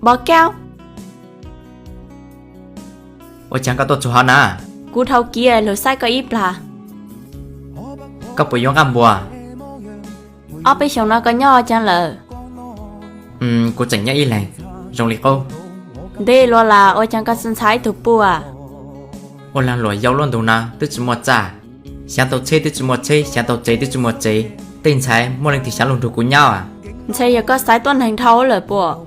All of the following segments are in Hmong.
Bos Kaub. Ua caag koj tuaj txug hov na? Kuv dhau kiag lug saib koj ib plag. Koj puas yuav nqaj npua? Ob peb xyoos no koj nyob ua caag lawm? Kuv tseem nyob ib leeg, zoo li qub. Ntev luaj las ua caag koj tsi ntxhais ib tug puj? Ua laag luam yau luaj ntug na twb tsi muaj txaj, xyaav tau tsheb twb tsi muaj tsheb, xyaav tau tsev twb tsi muaj tsev, tej ntxhais muaj leej twg xyaav lug nrug kuv nyob a? Ntshe yog koj xaiv tuab neeg dhau lawm puas?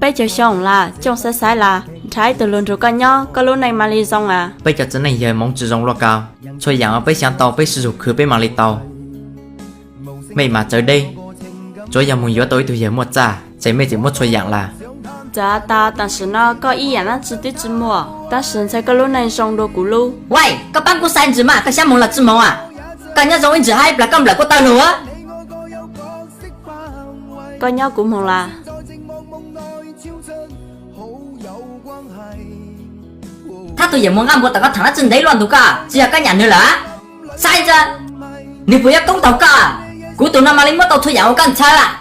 Peb caug xyoo las, cooj xaiv xaiv las, nrhav ib tug lug nrug koj nyob koj lub neej mas li zoo a. Peb cov txiv neej yawg moov tsi zoo luaj kawg, txhua yaam peb xyaav tau peb sib zug khwv peb mam li tau. Mej mas txawv deb, tsuav yog moog yuav tau ib tug yawg muaj txaj ces mej tseem muab txhua yaam las. Txawm has tas tam sim no koj ib yaam dlaab tsi twb tsi muaj, tab sis ntshai koj lub neej zoo dua kuv lub. Waij, koj paab kuv xaiv ntsis mas koj xyaav moog los tsi moog a? Koj nyob zoo ib ntsis hab ib plag koj nplawm kuv taw lug a. Koj nyob kuv moog las. Thab tug yawm muas nqaj npua tom koj thaam dlaab tsi ntev luaj ntug koj, tsi yog koj nyam nwg lawm a? Xaiv ntsa, nwg puas yuav koob taug koj? Kuv tug no mam li muab tau txhua yaam ua koj ntxhais las.